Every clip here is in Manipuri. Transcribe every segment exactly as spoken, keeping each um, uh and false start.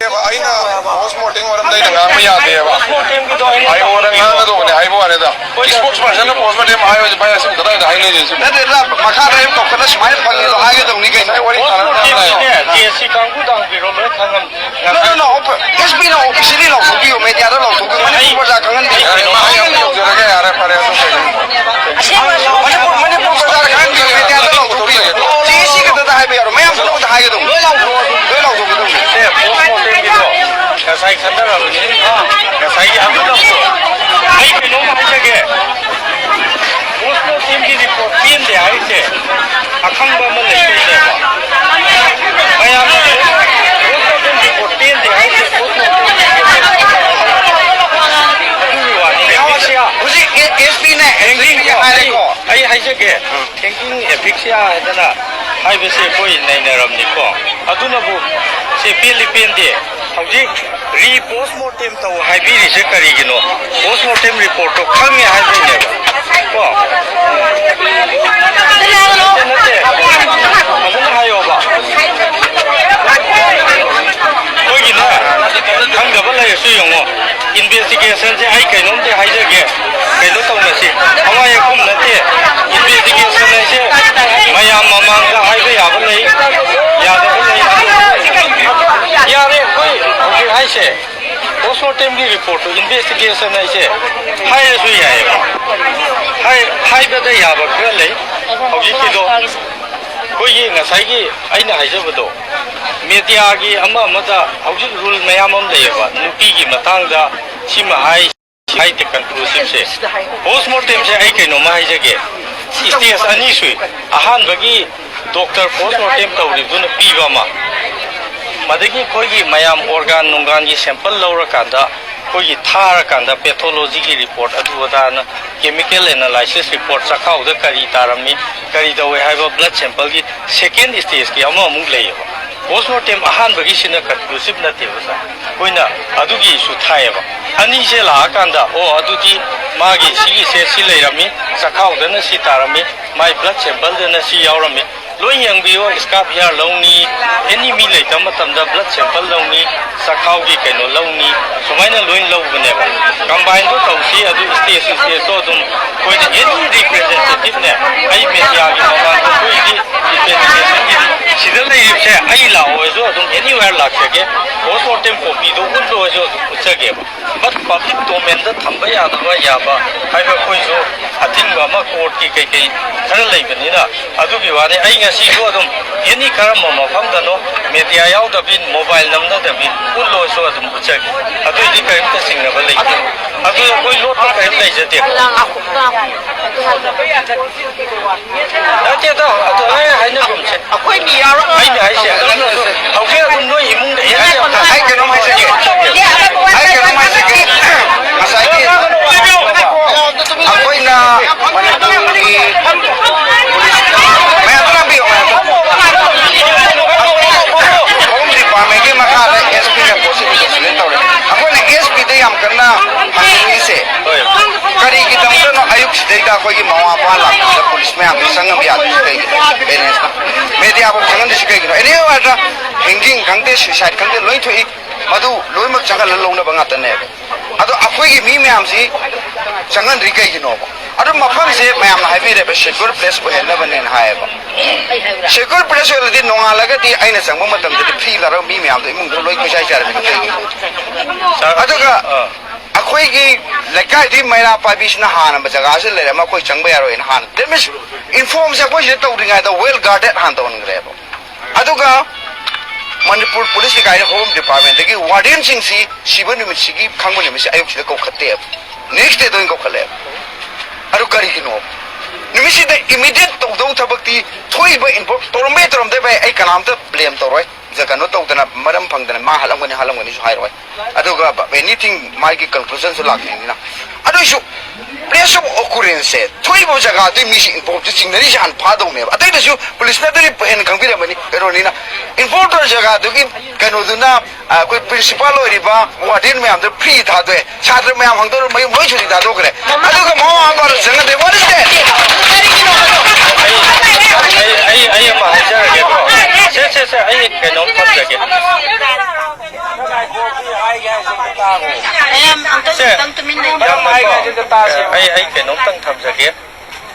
ꯑꯩꯅ ꯄꯣꯁ ꯃꯣꯔꯇꯦꯝ ꯃꯔꯝꯗ ꯑꯩꯅ ꯉꯥꯡꯕ ꯌꯥꯗꯦꯕ꯫ ꯄꯣꯁ ꯃꯣꯔꯇꯦꯝꯒꯤꯗꯣ ꯑꯩꯅ ꯑꯥꯏ ꯑꯣꯗ ꯉꯥꯡꯒꯗꯧꯕꯅꯦ ꯍꯥꯏꯕ ꯋꯥꯅꯤꯗ꯫ ꯑꯩꯈꯣꯏꯗ ꯏꯁꯄꯣꯛꯁ ꯄꯔꯁꯟꯅ ꯄꯣꯁ ꯃꯣꯔꯇꯦꯝ ꯍꯥꯏꯕꯁꯦ ꯚꯥꯏ, ꯑꯁꯤꯕꯨ ꯀꯗꯥꯏꯗ ꯍꯥꯏꯅꯒꯦ ꯁꯤꯕꯨ? ꯅꯠꯇꯦꯗ, ꯃꯈꯥꯗ ꯑꯩ ꯇꯧꯈꯠꯅ ꯁꯨꯃꯥꯏꯅ ꯐꯪꯉꯦꯗꯣ ꯍꯥꯏꯒꯗꯧꯅꯤ ꯀꯩꯅꯣ꯫ ꯉꯁꯥꯏ ꯋꯥꯔꯤ ꯄꯣꯁ ꯁꯥꯟꯅꯔꯝꯗꯥꯏ꯫ ꯃꯣꯔꯇꯦꯝꯒꯤꯅꯦ, ꯖꯦ ꯑꯦꯁ ꯁꯤ ꯀꯥꯡꯕꯨꯗ ꯍꯪꯕꯤꯔꯣ, ꯂꯣꯏ ꯈꯪꯉꯝꯅꯤ꯫ No, no, no, ꯑꯦꯁ ꯄꯤꯅ ꯑꯣꯐꯤꯁꯤꯌꯦꯜꯂꯤ ꯂꯥꯎꯊꯣꯛꯄꯤꯌꯨ, ꯃꯦꯗꯤꯌꯥꯗ ꯂꯥꯎꯊꯣꯛꯄꯤꯌꯨ, ꯃꯅꯤꯄꯨꯔ ꯄ꯭ꯔꯖꯥ ꯈꯪꯍꯟꯕꯤꯌꯨ꯫ ꯌꯥꯔꯦ, ꯃꯥ ꯌꯥꯝ ꯌꯧꯖꯔꯒꯦ, ꯌꯥꯔꯦ, ꯐꯔꯦ, ꯑꯗꯨ ꯀꯩꯅꯣ꯫ ꯑꯁꯦꯡꯕ ꯃꯅꯤꯄꯨꯔ, ꯃꯅꯤꯄꯨꯔ ꯄ꯭ꯔꯖꯥꯅ ꯈꯪꯍꯟꯕꯤꯌꯨ, ꯃꯦꯗꯤꯌꯥꯗ ꯂꯥꯎꯊꯣꯛꯄꯤꯌꯨ꯫ ꯖꯦ ꯑꯦꯁ ꯁꯤ ꯈꯛꯇꯗ ꯍꯥꯏꯕ ꯌꯥꯔꯣꯏ, ꯃꯌꯥꯝ ꯄꯨꯝꯅꯃꯛꯇ ꯍꯥꯏꯒꯗꯧꯅꯤ꯫ ꯂꯣꯏ ꯂꯥꯎꯊꯣꯛꯑꯣ꯫ ꯂꯣꯏ ꯂꯥꯎꯊꯣꯛꯀꯗꯧꯅꯤ꯫ ꯁꯦ, ꯄꯣꯁ ꯃꯣꯔꯇꯦꯝꯒꯤꯗꯣ ꯉꯁꯥꯏ ꯈꯟꯅꯔꯕꯅꯤ꯫ ꯉꯁꯥꯏꯒꯤ ꯑꯗꯨꯅꯕꯨ ꯑꯩ ꯀꯩꯅꯣꯝ ꯍꯥꯏꯖꯒꯦ꯫ ꯄꯣꯁ ꯃꯣꯔꯇꯦꯝꯒꯤ ꯔꯤꯄꯣꯔꯠ ꯄꯦꯟꯗꯦ ꯍꯥꯏꯔꯤꯁꯦ ꯑꯈꯪꯕ ꯑꯃ ꯂꯩꯕꯩꯅꯦꯕ꯫ ꯃꯌꯥꯝꯅ ꯄꯣꯁ ꯃꯣꯔꯇꯦꯝ ꯔꯤꯄꯣꯔꯠ ꯄꯦꯟꯗꯦ ꯍꯥꯏꯔꯤꯁꯦ ꯄꯣꯁ ꯃꯣꯔꯇꯦꯝ ꯔꯤꯄꯣꯔꯠ ꯑꯗꯨꯒꯤ ꯋꯥꯅꯤ꯫ ꯍꯧꯖꯤꯛ ꯑꯦ-, ꯑꯦꯁ ꯄꯤꯅ ꯑꯦꯁ ꯄꯤꯅ ꯍꯥꯏꯔꯦꯀꯣ꯫ ꯑꯩ ꯍꯥꯏꯖꯒꯦ꯫ ꯊꯤꯡꯀꯤꯡ ꯑꯦꯐꯤꯛꯁꯤꯌꯥ ꯍꯥꯏꯗꯅ ꯍꯥꯏꯕꯁꯦ ꯑꯩꯈꯣꯏ ꯅꯩꯅꯔꯝꯅꯤꯀꯣ꯫ ꯑꯗꯨꯅꯕꯨ ꯁꯦ ꯄꯦꯜꯂꯤ ꯄꯦꯟꯗꯦ꯫ ꯍꯧꯖꯤꯛ ꯔꯤ ꯄꯣꯁ ꯃꯣꯔꯇꯦꯝ ꯇꯧ ꯍꯥꯏꯕꯤꯔꯤꯁꯦ ꯀꯔꯤꯒꯤꯅꯣ? ꯄꯣꯁ ꯃꯣꯔꯇꯦꯝ ꯔꯤꯄꯣꯔꯠꯇꯣ ꯈꯪꯉꯦ ꯍꯥꯏꯕꯩꯅꯦꯕ꯫ ꯀꯣ? ꯅꯠꯇꯦ, ꯅꯠꯇꯦ꯫ ꯐꯖꯅ ꯍꯥꯏꯌꯣꯕ꯫ ꯑꯩꯈꯣꯏꯒꯤꯅꯦ, ꯈꯪꯗꯕ ꯂꯩꯔꯁꯨ ꯌꯦꯡꯉꯣ꯫ ꯏꯟꯚꯦꯁꯇꯤꯒꯦꯁꯟꯁꯦ ꯑꯩ ꯀꯩꯅꯣꯝꯇ ꯍꯥꯏꯖꯒꯦ, ꯀꯩꯅꯣ ꯇꯧꯅꯁꯤ, ꯑꯋꯥꯏ ꯑꯈꯨꯝ ꯅꯠꯇꯦ꯫ ꯏꯟꯚꯦꯁꯇꯤꯒꯦꯁꯟ ꯍꯥꯏꯁꯦ ꯃꯌꯥꯝ ꯃꯃꯥꯡꯗ ꯍꯥꯏꯕ ꯌꯥꯕ ꯂꯩ, ꯌꯥꯗꯕ ꯂꯩ꯫ ꯌꯥꯔꯦ, ꯑꯩꯈꯣꯏ ꯍꯧꯖꯤꯛ ꯍꯥꯏꯁꯦ ꯄꯣꯁꯃꯣꯔꯇꯦꯝꯒꯤ ꯔꯤꯄꯣꯔꯠꯇꯨ ꯏꯟꯚꯦꯁꯇꯤꯒꯦꯁꯟ ꯍꯥꯏꯁꯦ ꯍꯥꯏꯔꯁꯨ ꯌꯥꯏꯌꯦꯕ꯫ ꯍꯥꯏ-, ꯍꯥꯏꯕꯗ ꯌꯥꯕ ꯈꯔ ꯂꯩ꯫ ꯍꯧꯖꯤꯛꯀꯤꯗꯣ ꯑꯩꯈꯣꯏꯒꯤ ꯉꯁꯥꯏꯒꯤ ꯑꯩꯅ ꯍꯥꯏꯖꯕꯗꯣ, ꯃꯦꯗꯤꯌꯥꯒꯤ ꯑꯃ ꯑꯃꯗ ꯍꯧꯖꯤꯛ ꯔꯨꯜ ꯃꯌꯥꯝ ꯑꯃ ꯂꯩꯌꯦꯕ, ꯅꯨꯄꯤꯒꯤ ꯃꯇꯥꯡꯗ ꯁꯤꯃ ꯍꯥꯏ, ꯁꯤ ꯍꯥꯏꯗꯦ, ꯀꯟꯀ꯭ꯂꯨꯁꯤꯞꯁꯦ꯫ ꯄꯣꯁꯃꯣꯔꯇꯦꯝꯁꯦ ꯑꯩ ꯀꯩꯅꯣꯝꯃ ꯍꯥꯏꯖꯒꯦ, ꯁ꯭ꯇꯦꯖ ꯑꯅꯤ ꯁꯨꯏ꯫ ꯑꯍꯥꯟꯕꯒꯤ ꯗꯣꯛꯇꯔ ꯄꯣꯁꯃꯣꯔꯇꯦꯝ ꯇꯧꯔꯤꯗꯨꯅ ꯄꯤꯕ ꯑꯃ, ꯃꯗꯒꯤ ꯑꯩꯈꯣꯏꯒꯤ ꯃꯌꯥꯝ ꯑꯣꯔꯒꯥꯟ ꯅꯨꯡꯒꯥꯟꯒꯤ ꯁꯦꯝꯄꯜ ꯂꯧꯔꯀꯥꯟꯗ, ꯑꯩꯈꯣꯏꯒꯤ ꯊꯥꯔꯀꯥꯟꯗ ꯄꯦꯊꯣꯂꯣꯖꯤꯒꯤ ꯔꯤꯄꯣꯔꯠ ꯑꯗꯨ ꯑꯗꯥꯅ, ꯀꯦꯃꯤꯀꯦꯜ ꯑꯦꯅꯥꯂꯥꯏꯁꯤꯁ ꯔꯤꯄꯣꯔꯠ, ꯆꯥꯛꯈꯥꯎꯗ ꯀꯔꯤ ꯇꯥꯔꯝꯃꯤ, ꯀꯔꯤ ꯇꯧꯏ ꯍꯥꯏꯕ ꯕ꯭ꯂꯗ ꯁꯦꯝꯄꯜꯒꯤ ꯁꯦꯀꯦꯟ ꯁ꯭ꯇꯦꯖꯀꯤ ꯑꯃꯃꯨꯛ ꯂꯩꯌꯦꯕ꯫ ꯄꯣꯁꯃꯣꯔꯇꯦꯝ ꯑꯍꯥꯟꯕꯒꯤꯁꯤꯅ ꯀꯟꯀ꯭ꯂꯨꯁꯤꯞ ꯅꯠꯇꯦꯕ ꯁꯥꯔ, ꯑꯩꯈꯣꯏꯅ ꯑꯗꯨꯒꯤ ꯏꯁꯨ ꯊꯥꯏꯌꯦꯕ꯫ ꯑꯅꯤꯁꯦ ꯂꯥꯛꯑꯀꯥꯟꯗ, ꯑꯣ, ꯑꯗꯨꯗꯤ ꯃꯥꯒꯤ ꯁꯤꯒꯤꯁꯦ ꯁꯤ ꯂꯩꯔꯝꯃꯤ, ꯆꯥꯛꯈꯥꯎꯗꯅ ꯁꯤ ꯇꯥꯔꯝꯃꯤ, ꯃꯥꯏ ꯕ꯭ꯂꯗ ꯁꯦꯝꯄꯜꯗꯅ ꯁꯤ ꯌꯥꯎꯔꯝꯃꯤ, ꯂꯣꯏ ꯌꯦꯡꯕꯤꯌꯨ꯫ ꯁ꯭ꯀꯥꯞ ꯍꯤꯌꯥꯔ ꯂꯧꯅꯤ, ꯑꯦꯅꯤ ꯃꯤ ꯂꯩꯇꯕ ꯃꯇꯝꯗ ꯕ꯭ꯂꯗ ꯁꯦꯝꯄꯜ ꯂꯧꯅꯤ, ꯆꯈꯥꯎꯒꯤ ꯀꯩꯅꯣ ꯂꯧꯅꯤ, ꯁꯨꯃꯥꯏꯅ ꯂꯣꯏ ꯂꯧꯕꯅꯦꯕ꯫ ꯀꯝꯕꯥꯏꯟꯗꯣ ꯇꯧꯁꯤ꯫ ꯑꯗꯨ ꯁ꯭ꯇꯦꯖ ꯁ꯭ꯇꯦꯖꯇꯣ ꯑꯗꯨꯝ ꯑꯩꯈꯣꯏꯅ ꯑꯦꯅꯤ ꯔꯤꯄ꯭ꯔꯦꯖꯦꯟꯇꯦꯇꯤꯚꯅꯦ, ꯑꯩ ꯃꯦꯗꯤꯌꯥꯒꯤ ꯃꯃꯥꯡꯗ ꯑꯩꯈꯣꯏꯒꯤ ꯏꯟꯚꯦꯁꯇꯤꯒꯦꯁꯟꯒꯤꯗꯤ ꯁꯤꯗ ꯂꯩꯔꯤꯕꯁꯦ ꯑꯩ ꯂꯥꯛꯑꯣꯁꯨ ꯑꯗꯨꯝ ꯑꯦꯅꯤꯋꯦꯌꯔ ꯂꯥꯛꯆꯒꯦ, ꯄꯣꯁꯃꯣꯔꯇꯦꯝ ꯀꯣꯄꯤꯗꯣ ꯎꯠꯂꯣꯁꯨ ꯑꯗꯨꯝ ꯎꯠꯆꯒꯦꯕ꯫ ꯕꯠ ꯄꯕ꯭ꯂꯤꯛ ꯗꯣꯃꯦꯟꯗ ꯊꯝꯕ ꯌꯥꯗꯕ ꯌꯥꯕ ꯍꯥꯏꯕ ꯑꯩꯈꯣꯏꯁꯨ ꯑꯊꯤꯡꯕ ꯑꯃ ꯀꯣꯔꯠꯀꯤ ꯀꯩꯀꯩ ꯈꯔ ꯂꯩꯕꯅꯤꯅ ꯑꯗꯨꯒꯤ ꯋꯥꯅꯤ꯫ ꯑꯩ ꯉꯁꯤꯁꯨ ꯑꯗꯨꯝ ꯑꯦꯅꯤ ꯀꯔꯝꯕ ꯃꯐꯝꯗꯅꯣ ꯃꯦꯗꯤꯌꯥ ꯌꯥꯎꯗꯕꯤ, ꯃꯣꯕꯥꯏꯜ ꯅꯝꯅꯗꯕꯤ ꯎꯠꯂꯣꯁꯨ ꯑꯗꯨꯝ ꯎꯠꯆꯒꯦ꯫ ꯑꯗꯨꯏꯗꯤ ꯀꯔꯤꯝꯇ ꯆꯤꯡꯅꯕ ꯂꯩꯇꯦ꯫ ꯑꯗꯨ ꯑꯩꯈꯣꯏ ꯂꯣꯠꯄ ꯀꯔꯤꯝ ꯂꯩꯖꯗꯦ꯫ ꯅꯠꯇꯦꯗ, ꯑꯗꯨ ꯑꯩ ꯍꯥꯏꯅꯒꯨꯝꯁꯦ꯫ ꯑꯩꯈꯣꯏ ꯃꯤ ꯌꯥꯎꯔꯛꯑꯣꯏ꯫ ꯑꯩꯅ ꯍꯥꯏꯁꯦ, ꯍꯧꯖꯤꯛ ꯑꯗꯨꯝ ꯅꯣꯏ ꯏꯃꯨꯡꯗ ꯍꯦꯛ ꯌꯥꯎꯔꯛꯑꯣ꯫ ꯑꯩ ꯀꯩꯅꯣꯝ ꯍꯥꯏꯖꯒꯦ꯫ ꯑꯩ ꯀꯩꯅꯣꯝ ꯍꯥꯏꯖꯒꯦ꯫ ꯉꯁꯥꯏꯒꯤ ꯑꯩꯈꯣꯏꯅ ꯃꯅꯤꯄꯨꯔꯒꯤ, ꯃꯌꯥꯝ ꯂꯥꯡꯕꯤꯌꯨ, ꯃꯌꯥꯝ꯫ ꯍꯣꯝ ꯗꯤꯄꯥꯔꯠꯃꯦꯟꯒꯤ ꯃꯈꯥꯗ ꯑꯦꯁ ꯄꯤꯅ ꯄꯣꯠꯁꯤ ꯏꯟꯚꯦꯁꯇꯤꯒꯦꯠ ꯇꯧꯔꯦ꯫ ꯑꯩꯈꯣꯏꯅ ꯑꯦꯁ ꯄꯤꯗ ꯌꯥꯝ ꯀꯟꯅ ꯍꯪꯅꯤꯡꯉꯤꯁꯦ, ꯀꯔꯤꯒꯤꯗꯃꯛꯇꯅꯣ ꯑꯌꯨꯛꯁꯤꯗꯩꯗ ꯑꯩꯈꯣꯏꯒꯤ ꯃꯃꯥ ꯃꯄꯥ ꯂꯥꯛꯄꯁꯤꯗ ꯄꯨꯂꯤꯁ ꯃꯌꯥꯝꯁꯤ ꯆꯪꯉꯝꯕ ꯌꯥꯗ꯭ꯔꯤꯁꯤ ꯀꯩꯒꯤꯅꯣ? ꯄꯦꯔꯦꯟꯁꯅ, ꯃꯦꯗꯤꯌꯥꯐꯥꯎ ꯆꯪꯍꯟꯗ꯭ꯔꯤꯁꯤ ꯀꯩꯒꯤꯅꯣ? ꯑꯦꯅꯤ ꯑꯣꯏꯔꯗ꯭ꯔꯥ, ꯍꯦꯡꯒꯤꯡ ꯈꯪꯗꯦ, ꯁꯨꯏꯁꯥꯏꯠ ꯈꯪꯗꯦ, ꯂꯣꯏ ꯊꯣꯛꯏ꯫ ꯃꯗꯨ ꯂꯣꯏꯅꯃꯛ ꯆꯪꯍꯜꯂ ꯂꯧꯅꯕ ꯉꯥꯛꯇꯅꯦꯕ꯫ ꯑꯗꯣ ꯑꯩꯈꯣꯏꯒꯤ ꯃꯤ ꯃꯌꯥꯝꯁꯤ ꯆꯪꯍꯟꯗ꯭ꯔꯤ ꯀꯩꯒꯤꯅꯣꯕ? ꯑꯗꯨ ꯃꯐꯝꯁꯦ ꯃꯌꯥꯝꯅ ꯍꯥꯏꯕꯤꯔꯦꯕ, ꯁꯦꯀ꯭ꯌꯨꯔ ꯄ꯭ꯂꯦꯁ ꯑꯣꯏꯍꯟꯅꯕꯅꯦꯅ ꯍꯥꯏꯌꯦꯕ꯫ ꯁꯦꯀ꯭ꯌꯨꯔ ꯄ꯭ꯂꯦꯁ ꯑꯣꯏꯔꯗꯤ ꯅꯣꯡꯉꯥꯜꯂꯒꯗꯤ ꯑꯩꯅ ꯆꯪꯕ ꯃꯇꯝꯗꯗꯤ ꯐ꯭ꯔꯤ ꯂꯥꯛꯑꯒ ꯃꯤ ꯃꯌꯥꯝꯗꯣ ꯏꯃꯨꯡꯗ ꯂꯣꯏ ꯀꯣꯏꯆꯥꯏ ꯆꯥꯏꯔꯝꯃꯤ꯫ ꯑꯗꯨꯒ ꯑꯩꯈꯣꯏꯒꯤ ꯂꯩꯀꯥꯏꯗꯨꯒꯤ ꯃꯩꯔꯥ ꯄꯥꯏꯕꯤꯁꯤꯅ ꯍꯥꯟꯅ ꯖꯒꯥꯁꯤꯗ ꯂꯩꯔꯝꯃ ꯑꯩꯈꯣꯏ ꯆꯪꯕ ꯌꯥꯔꯣꯏꯅ ꯍꯥꯟꯅ, that means, ꯏꯟꯐꯣꯔꯝꯁꯦ ꯑꯩꯈꯣꯏ ꯁꯤꯗ ꯇꯧꯗ꯭ꯔꯤꯉꯩꯗ ꯋꯦꯜ ꯒꯥꯔꯗꯦꯠ ꯍꯥꯟꯅ ꯇꯧꯍꯟꯈ꯭ꯔꯦꯕ꯫ ꯑꯗꯨꯒ ꯃꯅꯤꯄꯨꯔ ꯄꯨꯂꯤꯁꯀꯤ ꯀꯥꯏꯅ ꯍꯣꯝ ꯗꯤꯄꯥꯔꯠꯃꯦꯟꯗꯒꯤ ꯋꯥꯔꯗꯦꯟꯁꯤꯡꯁꯤ ꯁꯤꯕ ꯅꯨꯃꯤꯠꯁꯤꯒꯤ ꯈꯪꯕ ꯅꯨꯃꯤꯠꯁꯤ ꯑꯌꯨꯛꯁꯤꯗ ꯀꯧꯈꯠꯇꯦꯕ, ꯅꯦꯛꯁ ꯗꯦꯗ ꯑꯣꯏꯅ ꯀꯧꯈꯠꯂꯦꯕ꯫ ꯑꯗꯨ ꯀꯔꯤꯒꯤꯅꯣ? ꯅꯨꯃꯤꯠꯁꯤꯗ ꯏꯃꯤꯗꯤꯌꯦꯠ ꯇꯧꯗꯧ ꯊꯕꯛꯇꯤ ꯊꯣꯛꯏꯕ ꯏꯟꯐꯣ-, ꯇꯧꯔꯝꯕ ꯌꯥꯏ, ꯇꯧꯔꯝꯗꯕ ꯌꯥꯏ, ꯑꯩ ꯀꯅꯥꯝꯇ ꯕ꯭ꯂꯦꯝ ꯇꯧꯔꯣꯏ꯫ ꯖ-, ꯀꯩꯅꯣ ꯇꯧꯗꯅ, ꯃꯔꯝ ꯐꯪꯗꯅ ꯃꯥ ꯍꯥꯠꯂꯝꯒꯅꯤ, ꯍꯥꯠꯂꯝꯒꯅꯤꯁꯨ ꯍꯥꯏꯔꯣꯏ꯫ ꯑꯗꯨꯒ ꯑꯦꯅꯤꯊꯤꯡ ꯃꯥꯒꯤ ꯀꯟꯀ꯭ꯂꯨꯖꯟꯁꯨ ꯂꯥꯛꯅꯤꯡꯉꯤꯅ꯫ ꯑꯗꯨꯏꯁꯨ ꯄ꯭ꯂꯦꯁ ꯑꯣꯐ ꯑꯣꯀꯨꯔꯦꯟꯁꯁꯦ, ꯊꯣꯛꯏꯕ ꯖꯒꯥꯗꯨꯒꯤ ꯃꯤꯁꯤ ꯏꯟꯐꯣꯔꯝꯁꯦ ꯆꯤꯡꯅꯔꯤꯁꯦ ꯍꯥꯟꯅ ꯐꯥꯗꯧꯅꯦꯕ꯫ ꯑꯇꯩꯗꯁꯨ ꯄꯨꯂꯤꯁꯅ ꯑꯗꯨꯗꯤ ꯍꯦꯟꯅ ꯈꯪꯕꯤꯔꯝꯃꯅꯤ, ꯀꯩꯅꯣꯅꯤꯅ꯫ ꯏꯟꯐꯣꯔꯝ ꯇꯧꯔ ꯖꯒꯥꯗꯨꯒꯤ ꯀꯩꯅꯣꯗꯨꯅ, ꯑ, ꯑꯩꯈꯣꯏ ꯄ꯭ꯔꯤꯟꯁꯤꯄꯥꯜ ꯑꯣꯏꯔꯤꯕ ꯋꯥꯔꯗꯦꯟ ꯃꯌꯥꯝꯗꯨ ꯐ꯭ꯔꯤ ꯊꯥꯗꯣꯛꯑꯦ꯫ ꯁꯥꯇ꯭ꯔ ꯃꯌꯥꯝ ꯍꯪꯗꯧꯔ ꯃꯌꯨꯝ ꯂꯣꯏ ꯁꯨꯇꯤ ꯊꯥꯗꯣꯛꯈ꯭ꯔꯦ꯫ ꯑꯗꯨꯒ ꯃꯃꯥ ꯃꯄꯥꯗꯨ ꯆꯪꯍꯟꯗꯦ꯫ What is that? ꯀꯔꯤꯒꯤꯅꯣ? ꯑꯩ ꯑꯩ ꯑꯩ ꯑꯃ ꯍꯥꯏꯖꯔꯒꯦꯀꯣ꯫ ꯁꯦ ꯁꯦ ꯁꯦ, ꯑꯩ ꯀꯩꯅꯣꯝ ꯊꯝꯖꯒꯦ꯫ ꯑꯩ ꯑꯝ-, ꯑꯝꯇ ꯁꯦ, ꯈꯤꯇꯪ ꯇꯨꯃꯤꯟ ꯂꯩꯌꯨ꯫ ꯌꯥꯝꯅꯀꯣ, ꯑꯩ ꯑꯩ ꯀꯩꯅꯣꯝꯇꯪ ꯊꯝꯖꯒꯦ꯫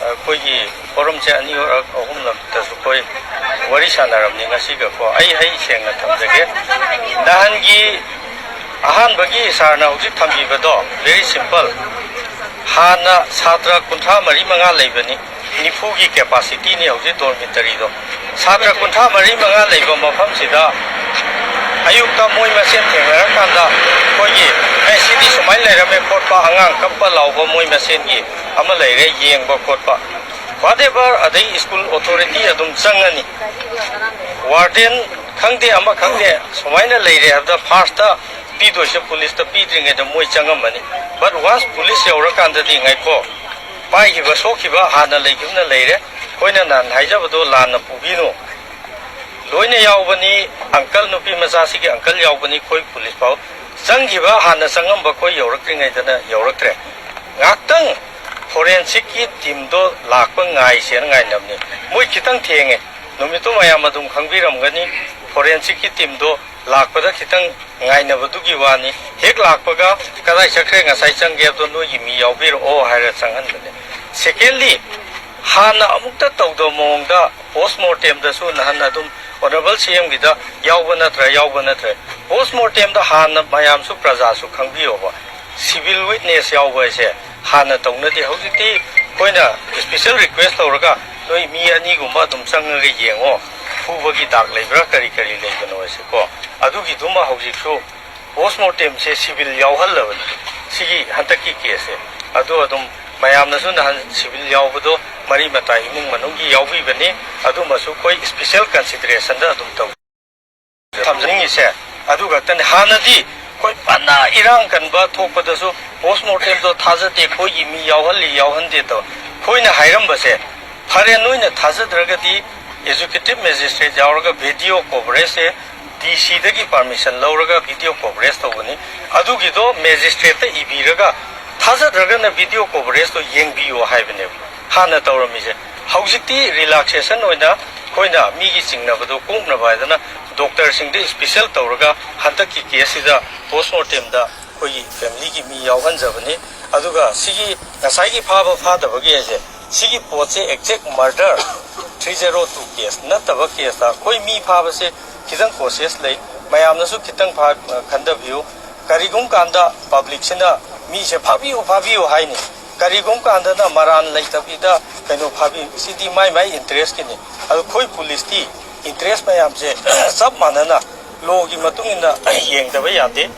ꯑꯩꯈꯣꯏꯒꯤ ꯐꯣꯔꯝꯁꯦ ꯑꯅꯤꯔꯛ ꯑꯍꯨꯝꯂꯛꯇꯁꯨ ꯑꯩꯈꯣꯏ ꯋꯥꯔꯤ ꯁꯥꯟꯅꯔꯕꯅꯤ ꯉꯁꯤꯒꯀꯣ꯫ ꯑꯩ ꯑꯩ ꯁꯦꯡꯅ ꯊꯝꯖꯒꯦ꯫ ꯅꯍꯥꯟꯒꯤ ꯑꯍꯥꯟꯕꯒꯤ ꯁꯥꯔꯅ ꯍꯧꯖꯤꯛ ꯊꯝꯕꯤꯕꯗꯣ very simple꯫ ꯍꯥꯟꯅ ꯁꯥꯇ꯭ꯔ ꯀꯨꯟꯊ꯭ꯔꯥ ꯃꯔꯤ ꯃꯉꯥ ꯂꯩꯕꯅꯤ, ꯅꯤꯐꯨꯒꯤ capacityꯅꯤ ꯍꯧꯖꯤꯛ ꯗꯣꯔꯃꯤꯇꯔꯤꯗꯣ꯫ ꯁꯥꯇ꯭ꯔ ꯀꯨꯟꯊ꯭ꯔꯥ ꯃꯔꯤ ꯃꯉꯥ ꯂꯩꯕ ꯃꯐꯝꯁꯤꯗ ꯑꯌꯨꯛꯇ ꯃꯣꯏ ꯃꯁꯦꯟ ꯊꯦꯡꯅꯔꯀꯥꯟꯗ ꯑꯩꯈꯣꯏꯒꯤ, "ꯑꯦ, ꯁꯤꯗꯤ ꯁꯨꯃꯥꯏꯅ ꯂꯩꯔꯝꯃꯦ" ꯈꯣꯠꯄ, ꯑꯉꯥꯡ ꯀꯞꯄ ꯂꯥꯎꯕ ꯃꯣꯏ ꯃꯁꯦꯟꯒꯤ ꯑꯃ ꯂꯩꯔꯦ, ꯌꯦꯡꯕ ꯈꯣꯠꯄ, whatever꯫ ꯑꯗꯩ ꯁ꯭ꯀꯨꯜ ꯑꯣꯊꯣꯔꯤꯇꯤ ꯑꯗꯨꯝ ꯆꯪꯉꯅꯤ, ꯋꯥꯔꯗꯦꯟ ꯈꯪꯗꯦ, ꯑꯃ ꯈꯪꯗꯦ, ꯁꯨꯃꯥꯏꯅ ꯂꯩꯔꯦ ꯍꯥꯏꯕꯗ ꯐꯥꯔꯁꯇ ꯄꯤꯗꯣꯏꯁꯦ ꯄꯨꯂꯤꯁꯇ ꯄꯤꯗ꯭ꯔꯤꯉꯩꯗ ꯃꯣꯏ ꯆꯪꯉꯝꯃꯅꯤ꯫ But once ꯄꯨꯂꯤꯁ ꯌꯧꯔꯀꯥꯟꯗꯗꯤ, "ꯉꯥꯏꯈꯣ, ꯄꯥꯏꯈꯤꯕ ꯁꯣꯛꯈꯤꯕ ꯍꯥꯟꯅ ꯂꯩꯈꯤꯕꯅ ꯂꯩꯔꯦ, ꯑꯩꯈꯣꯏꯅ ꯅꯍꯥꯟ ꯍꯥꯏꯖꯕꯗꯣ ꯂꯥꯟꯅ ꯄꯨꯕꯤꯅꯨ, ꯂꯣꯏꯅ ꯌꯥꯎꯕꯅꯤ, ꯑꯪꯀꯜ, ꯅꯨꯄꯤ ꯃꯆꯥꯁꯤꯒꯤ ꯑꯪꯀꯜ ꯌꯥꯎꯕꯅꯤ, ꯑꯩꯈꯣꯏ ꯄꯨꯂꯤꯁ ꯐꯥꯎ ꯆꯪꯈꯤꯕ ꯍꯥꯟꯅ ꯆꯪꯉꯝꯕ ꯑꯩꯈꯣꯏ ꯌꯧꯔꯛꯇ꯭ꯔꯤꯉꯩꯗꯅ ꯌꯧꯔꯛꯇ꯭ꯔꯦ꯫ ꯉꯥꯏꯍꯥꯛꯇꯪ ꯐꯣꯔꯦꯟꯁꯤꯛꯀꯤ ꯇꯤꯝꯗꯣ ꯂꯥꯛꯄ ꯉꯥꯏꯁꯦꯅ ꯉꯥꯏꯅꯕꯅꯤ꯫ ꯃꯣꯏ ꯈꯤꯇꯪ ꯊꯦꯡꯉꯦ, ꯅꯨꯃꯤꯠꯇꯨ ꯃꯌꯥꯝ ꯑꯗꯨꯝ ꯈꯪꯕꯤꯔꯝꯒꯅꯤ꯫ ꯐꯣꯔꯦꯟꯁꯤꯛꯀꯤ ꯇꯤꯝꯗꯣ ꯂꯥꯛꯄꯗ ꯈꯤꯇꯪ ꯉꯥꯏꯅꯕꯗꯨꯒꯤ ꯋꯥꯅꯤ꯫ ꯍꯦꯛ ꯂꯥꯛꯄꯒ, "ꯀꯗꯥꯏ ꯆꯠꯈ꯭ꯔꯦ, ꯉꯁꯥꯏ ꯆꯪꯒꯦ ꯍꯥꯏꯕꯗꯣ, ꯅꯣꯏꯒꯤ ꯃꯤ ꯌꯥꯎꯕꯤꯔꯛꯑꯣ" ꯍꯥꯏꯔ ꯆꯪꯍꯟꯕꯅꯦ꯫ Secondly, ꯍꯥꯟꯅ ꯑꯃꯨꯛꯇ ꯇꯧꯗꯕ ꯃꯑꯣꯡꯗ ꯄꯣꯁ ꯃꯣꯔꯇꯦꯝꯗꯁꯨ ꯅꯍꯥꯟ ꯑꯗꯨꯝ ꯑꯣꯅꯔꯦꯕꯜ ꯁꯤ ꯑꯦꯝꯒꯤꯗ ꯌꯥꯎꯕ ꯅꯠꯇ꯭ꯔꯥ, ꯌꯥꯎꯕ ꯅꯠꯇ꯭ꯔꯦ? ꯄꯣꯁ ꯃꯣꯔꯇꯦꯝꯗ ꯍꯥꯟꯅ ꯃꯌꯥꯝꯁꯨ, ꯄ꯭ꯔꯖꯥꯁꯨ ꯈꯪꯕꯤꯌꯣꯕ, ꯁꯤꯚꯤꯜ ꯋꯤꯠꯅꯦꯁ ꯌꯥꯎꯕ ꯍꯥꯏꯁꯦ ꯍꯥꯟꯅ ꯇꯧꯅꯗꯦ꯫ ꯍꯧꯖꯤꯛꯇꯤ ꯑꯩꯈꯣꯏꯅ ꯏꯁꯄꯤꯁꯦꯜ ꯔꯤꯀ꯭ꯋꯦꯁ ꯇꯧꯔꯒ, "ꯅꯣꯏ ꯃꯤ ꯑꯅꯤꯒꯨꯝꯕ ꯑꯗꯨꯝ ꯆꯪꯉꯒ ꯌꯦꯡꯉꯣ, ꯐꯨꯕꯒꯤ ꯗꯥꯛ ꯂꯩꯕ꯭ꯔꯥ, ꯀꯔꯤ ꯀꯔꯤ ꯂꯩꯕꯅꯣ" ꯍꯥꯏꯁꯦꯀꯣ, ꯑꯗꯨꯒꯤꯗꯨꯃ ꯍꯧꯖꯤꯛꯁꯨ ꯄꯣꯁ ꯃꯣꯔꯇꯦꯝꯁꯦ ꯁꯤꯚꯤꯜ ꯌꯥꯎꯍꯜꯂꯕꯅꯤ ꯁꯤꯒꯤ ꯍꯟꯗꯛꯀꯤ ꯀꯦꯁꯁꯦ꯫ ꯑꯗꯣ ꯑꯗꯨꯝ ꯃꯌꯥꯝꯅꯁꯨ ꯅꯍꯥꯟ ꯁꯤꯚꯤꯜ ꯌꯥꯎꯕꯗꯣ ꯃꯔꯤ ꯃꯇꯥ ꯏꯃꯨꯡ ꯃꯅꯨꯡꯒꯤ ꯌꯥꯎꯕꯤꯕꯅꯤ, ꯑꯗꯨꯃꯁꯨ ꯑꯩꯈꯣꯏ ꯏꯁꯄꯤꯁꯦꯜ ꯀꯟꯁꯤꯗꯔꯦꯁꯟꯗ ꯑꯗꯨꯝ ꯇꯧ-, ꯊꯝꯖꯅꯤꯡꯉꯤꯁꯦ꯫ ꯑꯗꯨ ꯈꯛꯇꯅꯤ꯫ ꯍꯥꯟꯅꯗꯤ ꯑꯩꯈꯣꯏ ꯐꯅ ꯏꯔꯥꯡ ꯀꯟꯕ ꯊꯣꯛꯄꯗꯁꯨ ꯄꯣꯁ ꯃꯣꯔꯇꯦꯝꯗꯣ ꯊꯥꯖꯗꯦ, ꯑꯩꯈꯣꯏꯒꯤ ꯃꯤ ꯌꯥꯎꯍꯜꯂꯤ ꯌꯥꯎꯍꯟꯗꯦ ꯇꯧ꯫ ꯑꯩꯈꯣꯏꯅ ꯍꯥꯏꯔꯝꯕꯁꯦ, "ꯐꯔꯦ, ꯅꯣꯏꯅ ꯊꯥꯖꯗ꯭ꯔꯒꯗꯤ ꯑꯦꯖꯨꯀꯦꯇꯤꯚ ꯃꯦꯖꯤꯁꯇ꯭ꯔꯦꯠ ꯌꯥꯎꯔꯒ ꯚꯤꯗꯤꯑꯣ ꯀꯣꯚꯔꯦꯖꯁꯦ ꯗꯤ ꯁꯤꯗꯒꯤ ꯄꯥꯔꯃꯤꯁꯟ ꯂꯧꯔꯒ ꯚꯤꯗꯤꯑꯣ ꯀꯣꯚꯔꯦꯖ ꯇꯧꯕꯅꯤ, ꯑꯗꯨꯒꯤꯗꯣ ꯃꯦꯖꯤꯁꯇ꯭ꯔꯦꯠꯇ ꯏꯕꯤꯔꯒ ꯊꯥꯖꯗ꯭ꯔꯒꯅ ꯚꯤꯗꯤꯑꯣ ꯀꯣꯚꯔꯦꯖꯇꯣ ꯌꯦꯡꯕꯤꯌꯣ" ꯍꯥꯏꯕꯅꯦꯕ ꯍꯥꯟꯅ ꯇꯧꯔꯝꯃꯤꯁꯦ꯫ ꯍꯧꯖꯤꯛꯇꯤ ꯔꯤꯂꯥꯛꯁꯦꯁꯟ ꯑꯣꯏꯅ ꯑꯩꯈꯣꯏꯅ ꯃꯤꯒꯤ ꯆꯤꯡꯅꯕꯗꯣ ꯀꯣꯛꯅꯕ ꯍꯥꯏꯗꯅ ꯗꯣꯛꯇꯔꯁꯤꯡꯗ ꯏꯁꯄꯤꯁꯦꯜ ꯇꯧꯔꯒ ꯍꯟꯗꯛꯀꯤ ꯀꯦꯁꯁꯤꯗ ꯄꯣꯁꯃꯣꯔꯇꯦꯝꯗ ꯑꯩꯈꯣꯏꯒꯤ ꯐꯦꯃꯤꯂꯤꯒꯤ ꯃꯤ ꯌꯥꯎꯍꯟꯖꯕꯅꯤ꯫ ꯑꯗꯨꯒ ꯁꯤꯒꯤ ꯉꯁꯥꯏꯒꯤ ꯐꯥꯕ ꯐꯥꯗꯕꯒꯤ ꯍꯥꯏꯁꯦ, ꯁꯤꯒꯤ ꯄꯣꯠꯁꯦ exact murder three zero two case ꯅꯠꯇꯕ ꯀꯦꯁꯇ ꯑꯩꯈꯣꯏ ꯃꯤ ꯐꯥꯕꯁꯦ ꯈꯤꯇꯪ ꯀꯣꯁꯤꯌꯁ ꯂꯩ꯫ ꯃꯌꯥꯝꯅꯁꯨ ꯈꯤꯇꯪ ꯈꯟꯊꯕꯤꯌꯨ꯫ ꯀꯔꯤꯒꯨꯝꯕ ꯀꯥꯟꯗ ꯄꯕ꯭ꯂꯤꯛꯁꯤꯅ ꯃꯤꯁꯦ ꯐꯥꯕꯤꯌꯨ ꯐꯥꯕꯤꯌꯨ ꯍꯥꯏꯅꯤ, ꯀꯔꯤꯒꯨꯝꯕ ꯀꯥꯟꯗꯅ ꯃꯔꯥꯟ ꯂꯩꯇꯕꯤꯗ ꯀꯩꯅꯣ ꯐꯥꯕꯤ, ꯁꯤꯗꯤ ꯃꯥꯏ ꯃꯥꯏ ꯏꯟꯇꯔꯦꯁꯀꯤꯅꯤ꯫ ꯑꯗꯨ ꯑꯩꯈꯣꯏ ꯄꯨꯂꯤꯁꯇꯤ ꯏꯟꯇꯔꯦꯁ ꯃꯌꯥꯝꯁꯦ ꯆꯞ ꯃꯥꯟꯅꯅ ꯂꯣꯒꯤ ꯃꯇꯨꯡ ꯏꯟꯅ ꯌꯦꯡꯗꯕ ꯌꯥꯗꯦ꯫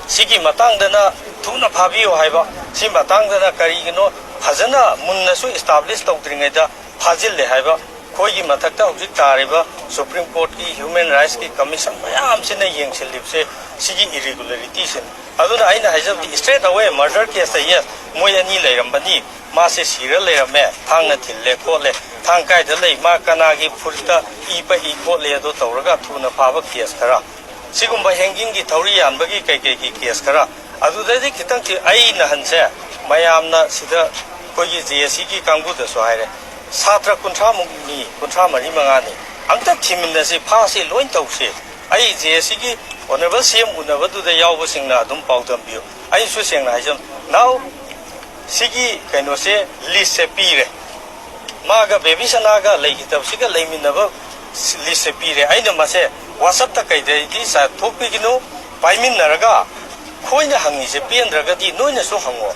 ꯁꯤꯒꯤ ꯃꯇꯥꯡꯗꯅ ꯊꯨꯅ ꯐꯥꯕꯤꯌꯨ ꯍꯥꯏꯕ, ꯁꯤ ꯃꯇꯥꯡꯗꯅ ꯀꯔꯤꯒꯤꯅꯣ ꯐꯖꯅ ꯃꯨꯟꯅꯁꯨ ꯏꯁꯇꯥꯕ꯭ꯂꯤꯁ ꯇꯧꯗ꯭ꯔꯤꯉꯩꯗ ꯐꯥꯖꯤꯜꯂꯦ ꯍꯥꯏꯕ, ꯑꯩꯈꯣꯏꯒꯤ ꯃꯊꯛꯇ ꯍꯧꯖꯤꯛ ꯇꯥꯔꯤꯕ ꯁꯨꯄ꯭ꯔꯤꯝ ꯀꯣꯔꯠꯀꯤ ꯍ꯭ꯌꯨꯃꯦꯟ ꯔꯥꯏꯠꯁꯀꯤ ꯀꯃꯤꯁꯟ ꯃꯌꯥꯝꯁꯤꯅ ꯌꯦꯡꯁꯤꯜꯂꯤꯕꯁꯦ ꯁꯤꯒꯤ ꯏꯔꯤꯒꯨꯂꯔꯤꯇꯤꯁꯤꯅꯤ꯫ ꯑꯗꯨꯅ ꯑꯩꯅ ꯍꯥꯏꯖꯕꯗꯤ ꯏꯁꯇ꯭ꯔꯦꯠ ꯑꯋꯦ ꯃꯔꯗꯔ ꯀꯦꯁꯇ ꯌꯦꯁ, ꯃꯣꯏ ꯑꯅꯤ ꯂꯩꯔꯝꯕꯅꯤ, ꯃꯥꯁꯦ ꯁꯤꯔ ꯂꯩꯔꯝꯃꯦ, ꯊꯥꯡꯅ ꯊꯤꯜꯂꯦ ꯈꯣꯠꯂꯦ, ꯊꯥꯡ ꯀꯥꯏꯗ ꯂꯩ, ꯃꯥ ꯀꯅꯥꯒꯤ ꯐꯨꯔꯤꯠꯇ ꯏ ꯄꯛꯏ ꯈꯣꯠꯂꯤ ꯑꯗꯣ ꯇꯧꯔꯒ ꯊꯨꯅ ꯐꯥꯕ ꯀꯦꯁ ꯈꯔ, ꯁꯤꯒꯨꯝꯕ ꯍꯦꯡꯒꯤꯡꯒꯤ ꯊꯧꯔꯤ ꯌꯥꯟꯕꯒꯤ ꯀꯩꯀꯩꯒꯤ ꯀꯦꯁ ꯈꯔ, ꯑꯗꯨꯗꯩꯗꯤ ꯈꯤꯇꯪ ꯊꯤ-, ꯑꯩ ꯅꯍꯥꯟꯁꯦ ꯃꯌꯥꯝꯅ ꯁꯤꯗ ꯑꯩꯈꯣꯏꯒꯤ ꯖꯦ ꯑꯦꯁ ꯁꯤꯒꯤ ꯀꯥꯡꯕꯨꯗꯁꯨ ꯍꯥꯏꯔꯦ, ꯁꯥꯇ꯭ꯔ ꯀꯨꯟꯊ꯭ꯔꯥ ꯃꯨꯛꯅꯤ, ꯀꯨꯟꯊ꯭ꯔꯥ ꯃꯔꯤ ꯃꯉꯥꯅꯤ, ꯑꯝꯇ ꯊꯤꯃꯤꯟꯅꯁꯤ, ꯐꯥꯁꯤ, ꯂꯣꯏ ꯇꯧꯁꯤ꯫ ꯑꯩ ꯖꯦ ꯑꯦꯁ ꯁꯤꯒꯤ ꯑꯣꯅꯔꯦꯕꯜ ꯁꯤ ꯑꯦꯝ ꯎꯅꯕꯗꯨꯗ ꯌꯥꯎꯕꯁꯤꯡꯅ ꯑꯗꯨꯝ ꯄꯥꯎꯗꯝꯕꯤꯌꯨ꯫ ꯑꯩꯁꯨ ꯁꯦꯡꯅ ꯍꯥꯏꯖꯕ, ꯅꯥꯎ ꯁꯤꯒꯤ ꯀꯩꯅꯣꯁꯦ, ꯂꯤꯁꯁꯦ ꯄꯤꯔꯦ꯫ ꯃꯥꯒ ꯕꯦꯕꯤ ꯁꯅꯥꯒ ꯂꯩꯈꯤꯗꯕꯁꯤꯒ ꯂꯩꯃꯤꯟꯅꯕ ꯂꯤꯁꯁꯦ ꯄꯤꯔꯦ꯫ ꯑꯩꯅ ꯃꯁꯦ ꯋꯥꯆꯞꯇ ꯀꯩꯗꯩꯗꯤ ꯆꯥꯊꯣꯛꯄꯤꯒꯅꯨ, ꯄꯥꯏꯃꯤꯟꯅꯔꯒ ꯑꯩꯈꯣꯏꯅ ꯍꯪꯉꯤꯁꯦ ꯄꯦꯟꯗ꯭ꯔꯒꯗꯤ ꯅꯣꯏꯅꯁꯨ ꯍꯪꯉꯣ꯫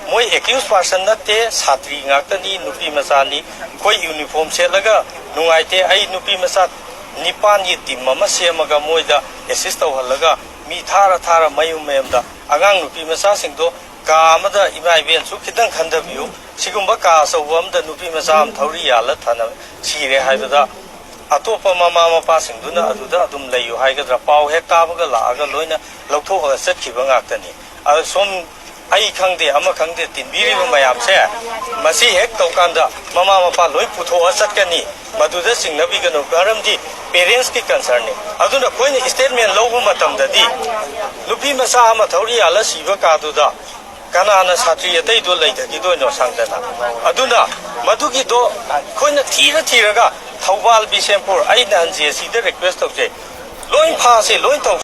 ꯃꯣꯏ ꯑꯦꯀ꯭ꯌꯨꯁ ꯄꯥꯔꯁꯟ ꯅꯠꯇꯦ, ꯁꯥꯇ꯭ꯔꯤ ꯉꯥꯛꯇꯅꯤ, ꯅꯨꯄꯤ ꯃꯆꯥꯅꯤ꯫ ꯑꯩꯈꯣꯏ ꯌꯨꯅꯤꯐꯣꯔꯝ ꯁꯦꯠꯂꯒ ꯅꯨꯡꯉꯥꯏꯇꯦ꯫ ꯑꯩ ꯅꯨꯄꯤ ꯃꯆꯥ ꯅꯤꯄꯥꯟꯒꯤ ꯇꯤꯝ ꯑꯃ ꯁꯦꯝꯃꯒ ꯃꯣꯏꯗ ꯑꯦꯁꯤꯁ ꯇꯧꯍꯜꯂꯒ ꯃꯤ ꯊꯥꯔ ꯊꯥꯔ ꯃꯌꯨꯝ ꯃꯌꯨꯝꯗ ꯑꯉꯥꯡ ꯅꯨꯄꯤ ꯃꯆꯥꯁꯤꯡꯗꯣ ꯀꯥ ꯑꯃꯗ ꯏꯃꯥ ꯏꯕꯦꯟꯁꯨ ꯈꯤꯇꯪ ꯈꯟꯊꯕꯤꯌꯨ꯫ ꯁꯤꯒꯨꯝꯕ ꯀꯥ ꯑꯆꯧꯕ ꯑꯃꯗ ꯅꯨꯄꯤ ꯃꯆꯥ ꯑꯃ ꯊꯧꯔꯤ ꯌꯥꯜꯂ ꯊꯥꯅ ꯁꯤꯔꯦ ꯍꯥꯏꯕꯗ ꯑꯇꯣꯞꯄ ꯃꯃꯥ ꯃꯄꯥꯁꯤꯡꯗꯨꯅ ꯑꯗꯨꯗ ꯑꯗꯨꯝ ꯂꯩꯌꯨ ꯍꯥꯏꯒꯗ꯭ꯔꯥ, ꯄꯥꯎ ꯍꯦꯛ ꯇꯥꯕꯒ ꯂꯥꯛꯑꯒ ꯂꯣꯏꯅ ꯂꯧꯊꯣꯛꯑꯒ ꯆꯠꯈꯤꯕ ꯉꯥꯛꯇꯅꯤ꯫ ꯑꯗ ꯁꯣꯝ ꯑꯩ ꯈꯪꯗꯦ ꯑꯃ ꯈꯪꯗꯦ ꯇꯤꯟꯕꯤꯔꯤꯕ ꯃꯌꯥꯝꯁꯦ ꯃꯁꯤ ꯍꯦꯛ ꯇꯧꯀꯥꯟꯗ ꯃꯃꯥ ꯃꯄꯥ ꯂꯣꯏ ꯄꯨꯊꯣꯛꯑ ꯆꯠꯀꯅꯤ꯫ ꯃꯗꯨꯗ ꯆꯤꯡꯅꯕꯤꯒꯅꯨ, ꯃꯔꯝꯗꯤ ꯄꯦꯔꯦꯟꯁꯀꯤ ꯀꯟꯁꯔꯟꯅꯤ꯫ ꯑꯗꯨꯅ ꯑꯩꯈꯣꯏꯅ ꯁ꯭ꯇꯦꯠꯃꯦꯟ ꯂꯧꯕ ꯃꯇꯝꯗꯗꯤ ꯅꯨꯄꯤ ꯃꯆꯥ ꯑꯃ ꯊꯧꯔꯤ ꯌꯥꯜꯂ ꯁꯤꯕ ꯀꯥꯗꯨꯗ ꯀꯅꯥꯅ ꯁꯥꯇ꯭ꯔꯤ ꯑꯇꯩꯗꯣ ꯂꯩꯊꯈꯤꯗꯣꯏꯅꯣ ꯁꯪꯗꯅ? ꯑꯗꯨꯅ ꯃꯗꯨꯒꯤꯗꯣ ꯑꯩꯈꯣꯏꯅ ꯊꯤꯔ ꯊꯤꯔꯒ ꯊꯧꯕꯥꯜ, ꯕꯤꯁꯦꯝꯄꯨꯔ, ꯑꯩꯅ ꯍꯟꯖꯦ ꯁꯤꯗ ꯔꯤꯀ꯭ꯋꯦꯁ ꯇꯧꯖꯩ, ꯂꯣꯏ ꯐꯥꯁꯦ, ꯂꯣꯏ ꯇꯧ꯫